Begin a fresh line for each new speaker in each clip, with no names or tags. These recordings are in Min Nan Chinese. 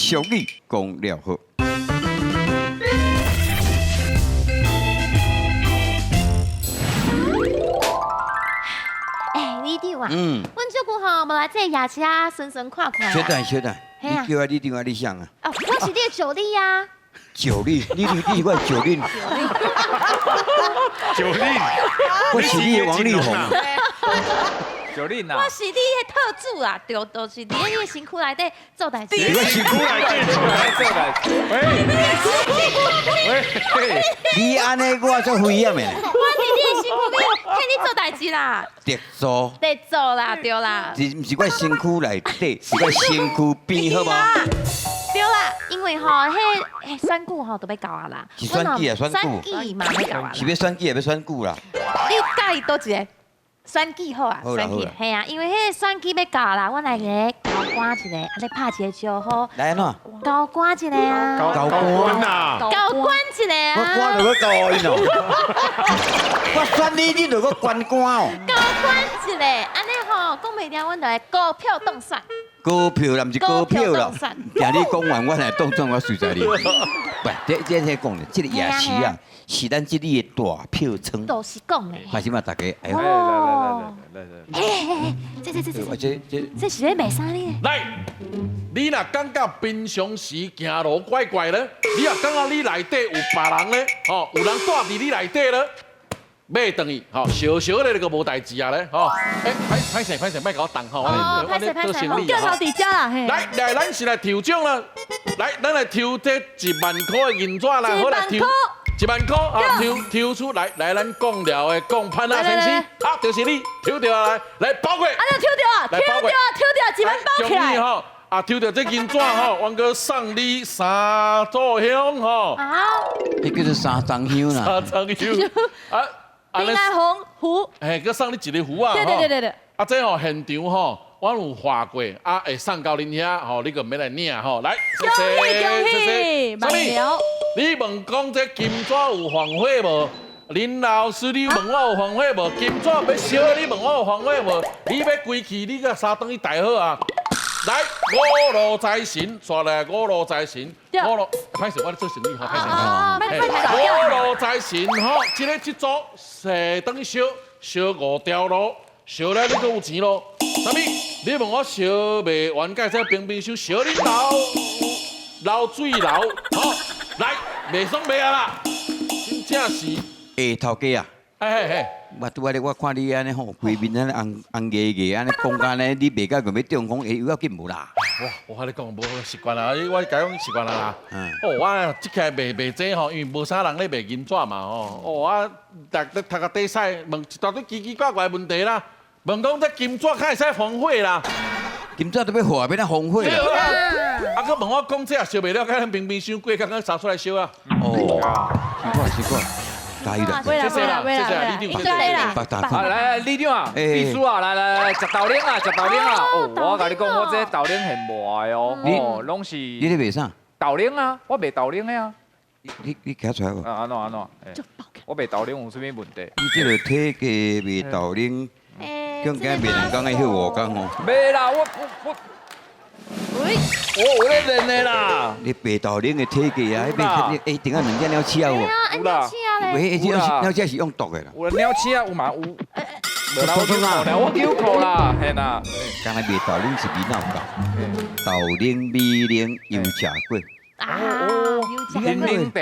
俗语讲了好。
欸，里长啊，阮足久吼无来这夜市啊，巡巡看看。
小等小等，你叫我里长啊，你啥啊？
哦，我是你的助理啊。
助理，你是我的助理。
助理，
我是你的王力宏。
助理啊！
我是你的特助啊，对，就是伫你的身躯内底做代志。
你身躯
内底做代志。喂喂，
你按呢我足危险的。
我伫你的身躯里替你做代志啦。
特助。
特助啦，对啦。
是毋是我身躯内底，是我身躯边，好无？
对啦，因为吼，彼选举吼都欲到啊啦。
是选举啊，选举。
选举嘛欲到啊。
是欲选举，抑欲选举啦。
你佮意佗一个？选举好啊，选举嘿啊，因为彼个选举欲到啦，阮来一个高官一个，啊咧拍一个招呼。
来按怎？
高官一个啊。
高官
啊。
高官一个啊。
我官就欲高因哦。我选你，你就阁关官哦。
高官一个，按呢吼，讲袂定，阮就来高票当选。
高票啦，毋是高票啦。听你讲完，我来当选，我随在你。喂，这讲的，这个夜市啊，是咱这里的大票仓。
都是讲的。
开始嘛，大家。
来来来来来来。
哎哎哎，这这这这
这这
这是咧卖啥呢？
来，你若感觉平常时行路怪怪咧，你若感觉你内底有别人咧，吼，有人蹛伫你内底咧。买转去，吼，烧烧咧就无代志啊咧，吼。欸，歹歹势歹势，莫共我动吼，我咧做生理
吼。
来来，咱是来抽奖啦，来，咱来抽这一万箍的银纸来，好来抽一万箍啊，抽抽出来，来咱讲了的讲潘啊先生，啊，就是你抽著啊，来来包过。
啊，抽著啊，抽著啊，抽著一万包起来。
吼，啊，抽著这银纸吼，阮阁送你三炷香吼。
啊？
彼叫做三张香啦。
三张香啊。
平安红符，
嘿，阁送你一个符啊！
对对对对对。
啊，这吼现场吼，我有画过，啊，会送到恁遐吼，你阁免来领吼。来，
恭喜恭喜！
啥物？你问讲这金纸有防火无？林老师，你问我有防火无？金纸欲烧，你问我有防火无？你欲归去，你阁三顿去大好啊！来，五路财神，煞来五路财神，五路，歹势，我咧做生意吼，歹势。五路财神吼，这个这组踅转去烧，烧五条路，烧了你阁有钱咯。啥物？你问我烧袂完，盖这平平烧烧恁流流水流，吼，来，袂爽袂啊啦，真正是。
欸，头家啊。
嘿嘿。
我拄仔咧，我看你按呢吼，规面按呢红红牙牙，按呢讲甲按呢，你袂甲就欲中风，会有要紧无啦？
哇，我共你讲，无习惯啦，我共讲习惯啦啦。哦，我这起卖卖这吼，因为无啥人咧卖银纸嘛吼。哦，我逐咧读个底赛，问一大堆奇奇怪怪问题啦。问讲这金纸敢会使防火啦？
金纸都欲化，欲怎防火啦？
啊，阁问我讲这也烧袂了，敢平平伤过，刚刚拿出来烧啊？
哦，奇怪奇怪。加油啦！
谢
谢啦，谢谢李长，
谢谢啦。
来来，李长啊，秘书啊，来来来，食豆奶啊，食豆奶啊。哦，我共你讲，我这豆奶现磨的哦，哦，拢是。
你咧卖啥？
豆奶啊，我卖豆奶的啊。
你徛出来无？
啊，按怎按怎？我卖豆奶有啥物问题？
你这个体格卖豆奶，更加卖两工爱歇五工哦。
袂啦，我。喂，我有咧练的啦。
你白豆奶的体格啊，彼边欸，顶下两只鸟鼠仔有无？
有啦。
喂，这鸟鼠是用毒的啦。
有鸟鼠仔有嘛有。无啦，我丢裤啦，我丢裤啦，嘿啦。
刚才卖豆奶是味闹够，豆奶美奶油食过。
啊，
柠檬茶。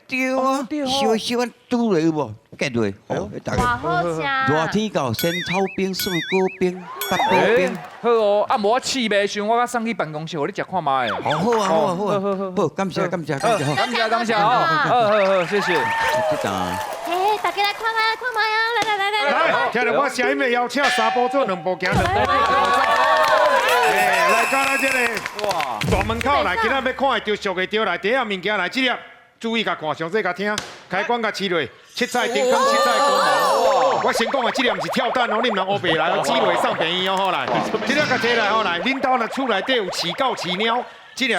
对啊，烧烧啊，煮落有无？结落，好，大家。
好食。
热天到仙草冰、雪糕冰、八宝冰。
好哦，啊无我试袂想，我阁送去办公室，予你食看觅。
好好啊，好啊，好啊，好，感谢感谢感谢，
感谢感谢哦，好好好，谢谢。
这阵。
嘿，大家来看觅，看觅啊！来来来来。
来，听著我声音的邀请，三步做两步行，两步。来到咱这个大门口来，今仔欲看会著俗的著来，第一样物件来，这粒注意共看，详细共听，开关共试落，七彩灯光，七彩光芒。我先讲啊，这粒毋是跳蛋哦，你毋通乌白来哦，试落送病院哦，好来，这粒共摕来好来，恁兜若厝内底有饲狗饲猫，这粒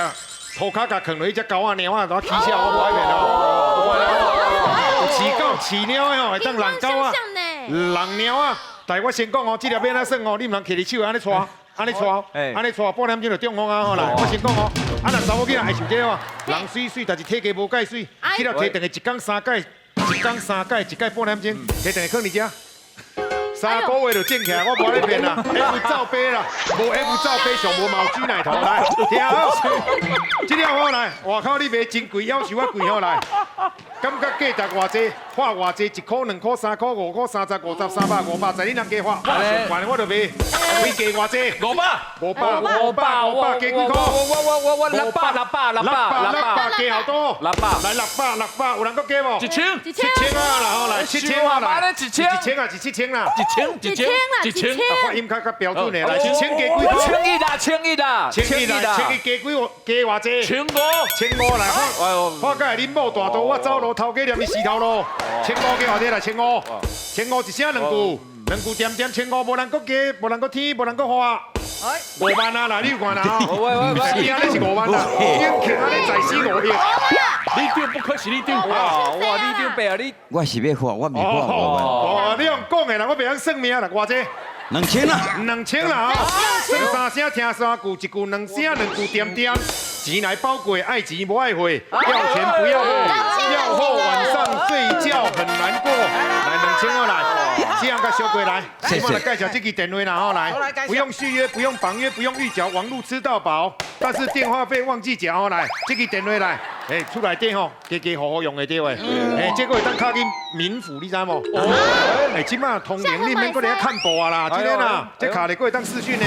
涂跤共囥落去，只狗仔猫仔怎起笑，我无爱面哦。有饲狗饲猫的吼，会当人狗仔、人猫仔。但我先讲哦，这粒欲按怎耍哦，你毋通摕伫手按呢掣。按呢𤆬，按呢𤆬，半點鐘就中風啊！吼來，我先講哦，啊若查某囡仔愛受這個，人媠媠，但是體格無蓋媠，這粒提轉去一工三擺，一工三擺，一擺半點鐘，提轉去囥佇遮。3個月就種起來，我無咧騙啦，F 罩杯啦，無 F 罩杯上無毛豬奶頭來，聽好，這粒好來，外口你賣真貴，夭壽仔貴吼來，感覺價值偌濟，花偌濟，1塊、2塊、3塊、5塊、30、50、300、500，在你人加花，我上懸我就賣，開價偌濟？500，500，500，500，加幾塊？
我600，600，600，600，600，
加好多？600，來600，600，有人閣加無？1000，7000啊啦，好來，7000啊來，1000，1000啊，是7000啦。
1000，1000
啦，1000，
發音較較標準的，來1000加幾塊？1100
啦，1100啦，1100
啦，1100加幾？加偌濟？1500，1500來，我我佮恁某大刀，我走路頭家念伊死頭路，1500加偌濟來？1500，1500一聲兩句，兩句點點1500，無人閣加，無人閣添，無人閣花。5萬啊，來你有看啦吼，
喂喂喂，
你安呢是5萬啦，已經徛按呢在死5億。
你長不愧是你長，
哇哇，你長伯啊你，
我是欲花，我袂花5萬。
哦，你用講的啦，我袂曉算命啦，偌濟？2000
啦，2000
啦，算三聲聽三句，一句兩聲，兩句點點。錢來寶貴，愛錢無愛貨，要錢不要貨，要貨晚上睡覺很難過。來2000我來，這樣較小過來，我來介紹這支電話啦吼來，不用續約，不用綁約，不用預繳，網路吃到飽，但是電話費忘記繳吼來，這支電話來，哎，厝內底吼，家家戶戶用會著的，哎，這個會當敲進民府，你知無？哎，這馬通靈你免閣來看報啊啦，這個啦，這卡咧閣會當視訊呢，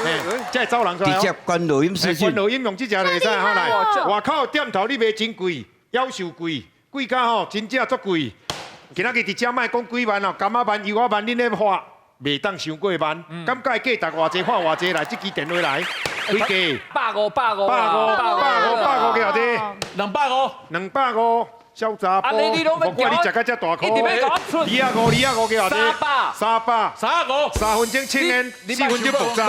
哎，這會走人出來。
直接關錄音視訊。
關錄音用這隻就會使吼來，外口店頭你賣真貴，夭壽貴，貴甲吼真正足貴。今仔日佇遮莫講幾萬哦，柑仔萬、柚仔萬，恁咧花袂當傷過萬。感覺價值偌濟，花偌濟來，這支電話來，幾價？
百五，百五，
百五，百五，百五幾偌濟？
250，250。
小查埔，我怪你食到這大箍。2啊5，2啊5幾偌濟？300，300，3分鐘7元，4分鐘爆炸。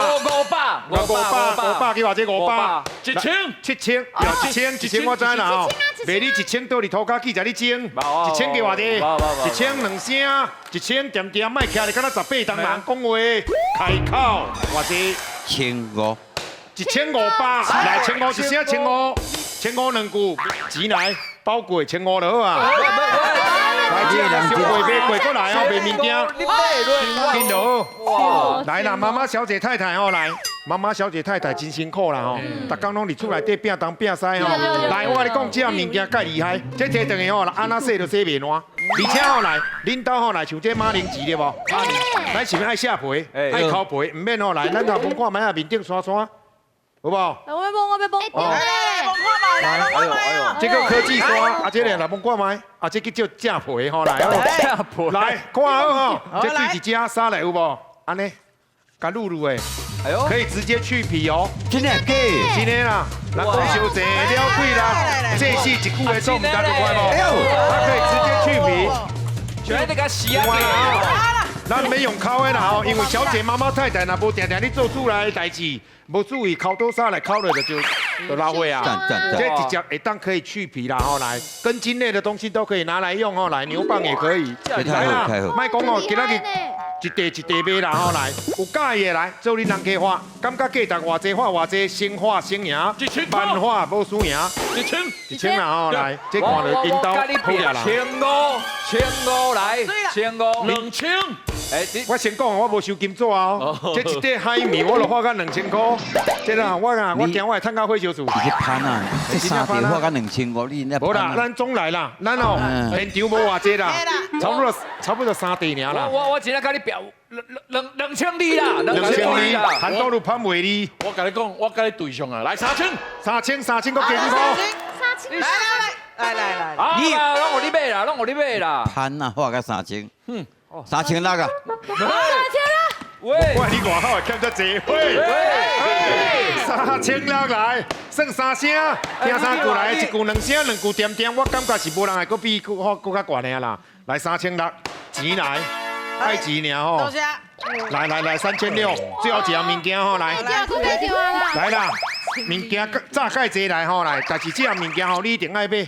500，500，500
幾偌濟？500，1000，7000，有1000，1000我知啦吼。賣你1000，倒佇塗跤記者你爭，1000幾偌濟？1000兩聲，1000點點，莫徛咧，敢若18銅人講話，開口偌濟？1500，1500，來1500一聲，1500，1500兩句，錢來。包過1500就好啊！來，這人小過買過過來哦，賣物件，緊就好。來啦，媽媽小姐太太哦，來，媽媽小姐太太真辛苦啦吼，逐工攏佇厝內底拼東拼西吼。來，我共你講，這物件蓋厲害，這提轉去吼，按怎洗都洗袂爛。而且吼來，恁兜吼來像這馬鈴薯對無？咱是毋愛卸皮，愛摳皮，毋免吼來，咱頭摸看覓仔面頂沙沙。好不好？
我欲摸，我欲摸。
來
來來，摸看覓，來摸看覓。
這個科技刷，啊，這個來摸看覓，啊，這叫做正皮吼，來，
正皮，
來看好吼，這對一隻沙來有無？按呢，共滷滷的，哎呦，可以直接去皮哦。
真的假？
真的啦，人講傷濟了鬼啦，這是一句話做毋知就快無？它可以直接去皮。
全那個洗啊！
咱免用摳的啦吼，因為小姐媽媽太太若無定定咧做厝內的代誌，無注意摳刀沙來摳落就就老火啊。這直接會當可以去皮啦吼，來根莖類的東西都可以拿來用吼，來牛蒡也可以。來啦，莫講哦，今仔日一塊一塊賣啦吼，來有佮意的來做恁人家花，感覺價值偌濟花偌濟，先花先贏，萬花無輸贏。
1000，
1000啦吼，來這看著𪜶兜好額啦。
1500，1500來，1500，2000。哎，
我先講，我無收金紙哦。這一塊海綿我都花到2000塊。這啦，我啊，我驚我會趁到火燒厝。
你去攀啊！這三塊花到2500，你那
無啦，咱總來啦，咱哦現場無偌濟啦，差不多三塊爾啦。
我真正共你表2200啦，2200
啦，韓多路攀袂你。
我共你講，我共你對上啊，來3000，3000，3000，
閣加幾塊？3000，
來來來來來，
啊，攏予你買啦，攏予你買啦。
攀啊，花到3000。3600啊！
3600！
喂，
喂，你外口會欠遮濟？喂，3600來，算三聲，聽三句來，一句兩聲，兩句點點，我感覺是無人會閣比閣閣較懸的啦。來3600，錢來，愛錢爾吼。
多謝。
來來來，3600，最後一樣物件吼，來。來啦，物件炸蓋濟來吼來，但是這樣物件吼，你一定愛買。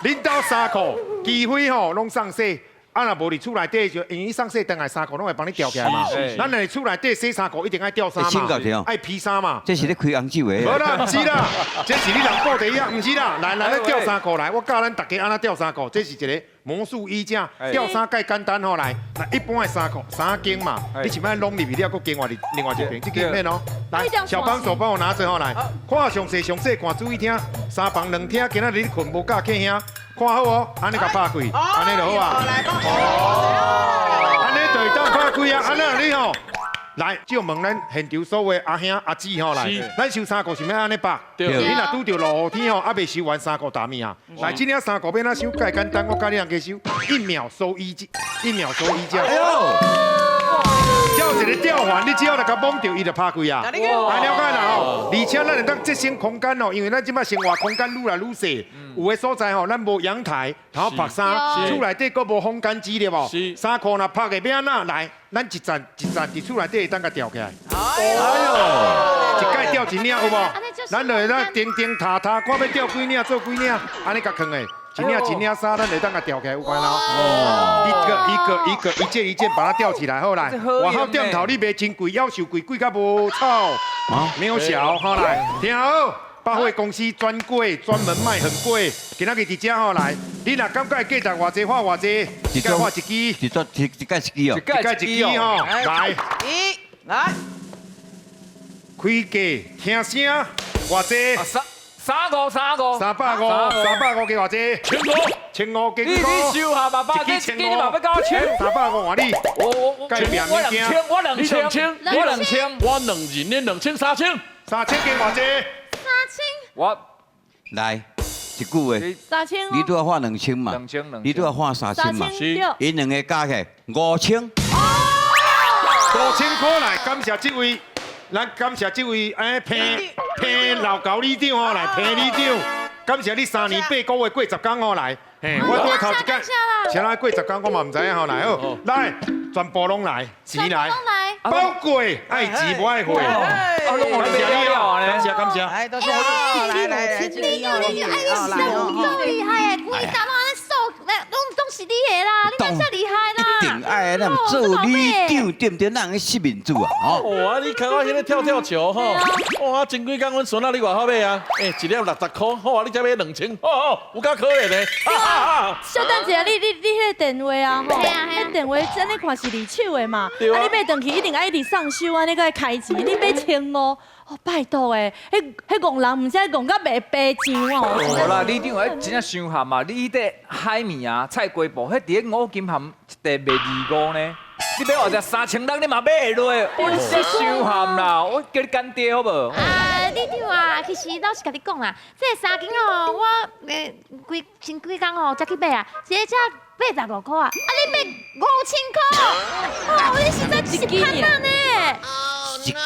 恁兜衫褲、機會吼攏送洗。啊，若無佇厝內底就，因為伊送洗轉來衫褲攏會幫你吊起來嘛。咱若佇厝內底洗衫褲，一定愛吊衫嘛，愛披衫嘛。
這是咧開紅酒的。
無啦，毋是啦，這是你人布袋啊，毋是啦。來來，咱吊衫褲來，我教咱大家按怎吊衫褲。這是一個魔術衣架，吊衫蓋簡單吼來。來，一般的衫褲衫肩嘛，你是欲攏入去了，閣另外另外一邊，這個免哦。來，小幫手幫我拿著吼來，看詳細詳細看，注意聽。三房兩廳，今仔日你睏無教客兄。看好哦，按呢共拍開，按呢就好啊。按呢就會當拍開啊，按呢你吼，來，借問咱現場所有阿兄阿姊吼來，咱收衫褲是欲按呢縛？你若拄著落雨天吼，猶未收完衫褲打物啊。來，這領衫褲欲按怎收？蓋簡單，我教你人家收，一秒收衣架，一秒收衣架。吊一個吊環，你只要來共綁著，伊就拍開啊。來了解啦吼，而且咱會當節省空間哦，因為咱這擺生活空間愈來愈細，有的所在吼，咱無陽台，然後縛衫，厝內底閣無風乾機對無？衫褲若縛的欲按怎來，咱一層一層佇厝內底會當共吊起來。哎喲，一擺吊一領有無？咱就會當叮叮踏踏，看欲吊幾領做幾領，按呢共囥的。一領一領衫，咱會當共吊起來有關咯。一個一個一個一件一件把它吊起來，好來。外口店頭你賣真貴，夭壽貴，貴甲無臭，沒有小，好來，聽好。百貨公司專櫃專門賣很貴，今仔日佇遮吼來，你若感覺價值偌濟，畫偌濟，一擺畫一支，
一撮一一蓋一支哦，
一蓋一支吼，來，
一，來，
開價聽聲，偌濟？
三五三五，350，350
加偌濟？
千五，
千五加
你你收下嘛，爸，你你嘛欲共我搶？350
換你，
我我我，我兩千，我兩千，我兩千，
我兩人，你兩千三千，
三千加偌濟？
三千。
我
來一句話，
三千。
你拄仔畫兩千嘛？
兩千兩。
你拄仔畫三千嘛？
是。
𪜶兩个加起來5000。
5000塊來，感謝這位。咱感謝這位哎彭彭老高里長哦，來彭里長，感謝你3年8個月過10工哦來，嘿，我拄頭一工，啥來過10工我嘛毋知影吼來好，來全部攏來，錢來，包過愛錢無愛貨，感謝你哦，感謝感謝，
來多謝，來來來，
里長里長，哎，你實在有夠厲害的，規家攏按呢數，攏攏是你的啦，你真正厲害啦！
一定愛咱做里長對毋對？咱人失民主啊！吼！
哇，你看我彼个跳跳球吼，哇，前幾工阮孫仔你外口買啊，欸，一粒60箍，好啊，你才買2000，哦哦，有夠可憐的。
稍等一下，你你你彼个電話啊，吼，彼電話按呢看是二手的嘛，啊，你買轉去一定愛一直送修，按呢閣會開錢，你買1500，哦，拜託的，彼彼戇人毋知戇甲袂白上哦。
無啦，里長，彼真正傷譀啊！你彼塊海綿啊，菜瓜布，彼佇咧五金行一塊賣25呢。你買偌濟3600，你嘛買會落？我真傷譀啦！我叫你乾爹好無？
啊，里長啊，其實老實共你講啦，這個衫巾哦，我幾前幾工哦才去買啊，一個才85箍啊，啊你買5000箍，哦，你實在是歹啊呢！
一支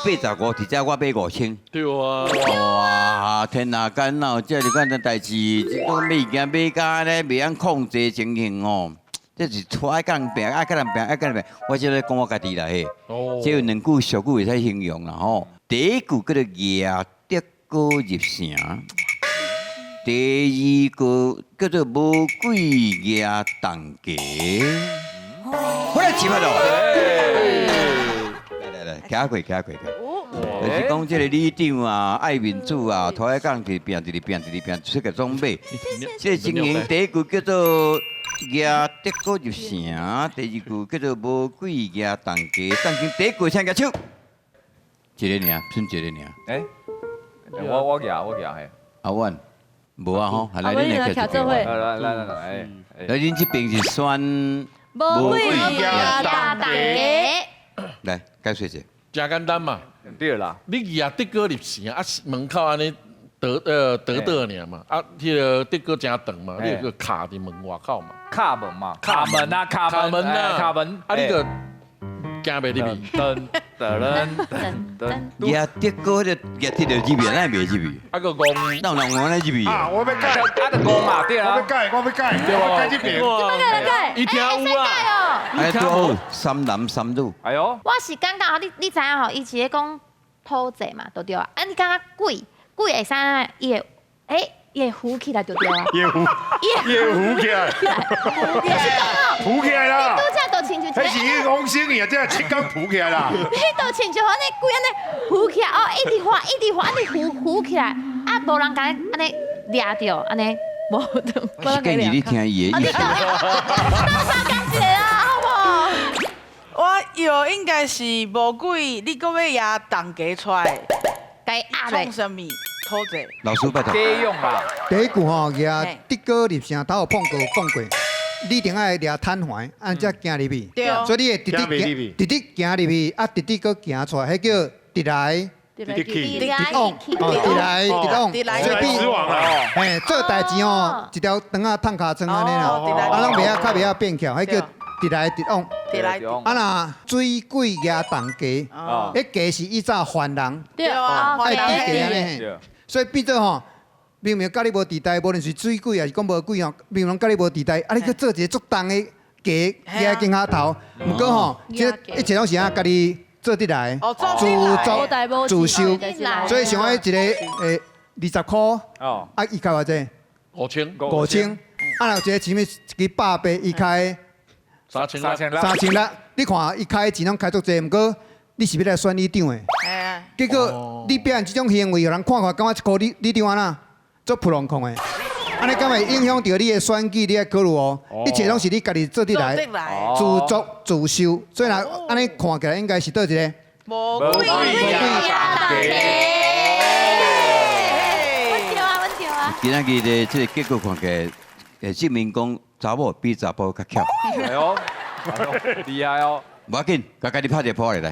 85，佇遮我買5000。
對啊。
哇，天哪，干哪有這爾簡單代誌？這個買物件買甲呢，袂曉控制情形哦。這是愛共人拚，愛共人拚，愛共人拚。我這咧講我家己啦嘿。這有兩句俗語會使形容啦吼。第一句叫做夯竹篙入城，第二句叫做魔鬼夯重家。好來，起碼咯。來來來，徛過，徛過，就是講這個里長啊，愛面子啊，拖愛講去拚，一直拚，一直拚，出個總買。這個情形第一句叫做夯竹篙入城，第二句叫做魔鬼夯重家。但是第一句請舉手，一个爾，剩一個爾。
欸，我我舉我舉嘿。
阿婉，無啊吼，來恁來徛做伙。
來來來來來，
來恁這邊是選
魔鬼夯
重家。
來解釋一下。
誠簡單嘛，
對啦，
你夯竹篙入城啊，門口按呢得得得爾嘛，啊，彼个竹篙誠長嘛，你個卡佇門外口嘛，
卡門嘛，卡門啊，卡門啊，卡門，
啊，你個行袂入去，
噔噔噔噔，
夯竹篙就夯鐵就入去，哪會袂入去？
啊個戇，
哪有人按呢入去？
啊，我欲改，
啊就戇嘛，對啊，
我欲改，我欲改，我改這邊，
怎麼改？
伊聽有啊，
哎，拄好三男三女。
哎喲，
我是感覺你你知影吼，伊是咧講土債嘛，對對啊？啊，你感覺鬼鬼會使按怎？伊會欸。伊會浮起來就對啊。
伊會浮，伊會浮起來，
就是講哦，
浮起來啦。
拄才就親像一
彼是伊往生去啊，這7工浮起來啦。
彼就親像按呢規按呢浮起來，哦，一直滑，一直滑，按呢浮浮起來，啊，無人共按呢掠著，按呢無得。
我是建議你聽伊的意思。
哦，你講，鬥相共一个啦，好無？
我藥應該是無鬼，你閣欲舉重價出來，
共壓咧。
創啥物討債？
老師拜託。
家用啦。
第一句吼，舉的哥入城，頭有碰過講過，你一定愛掠坦懷，按才行入去。
對。
所以你會直直行，直直行入去，啊，直直閣行出來，彼叫直來。
直直去。
直往，哦，直來直往，
所以死亡啦。
嘿，做代誌吼，一條腸仔迵尻川按呢啦，啊，攏袂曉較袂曉變巧，彼叫直來直往。
直來直
啊，若水鬼舉重價，彼價是以早犯人，
對啊，
愛治價按呢，所以變做吼，明明佮你無佇代，無論是水鬼抑是講無鬼吼，明明佮你無佇代，啊，你閣做一個足重的價舉喺肩仔頭，毋過吼，這一切攏是按家己做得來，自作自受，所以像彼一個20箍，啊，伊開偌濟？5000。5000，啊，若有一個前面一支百八，伊開
3000。
3600。
3600，你看伊開錢攏開足濟，毋過你是欲來選里長的，結果你表現這種行為，予人看看，感覺這箍里里長按怎做普攏控的，按呢敢會影響著你的選舉？你愛考慮哦，一切攏是你家己做得來，自作自受，所以若按呢看起來應該是佗一个？
無鬼
阮對啊，阮對啊。
今仔日的這個結果看起來，會證明講查某比查埔較巧。
哎喲，厲害哦！
無要緊，共家己拍一個噗來。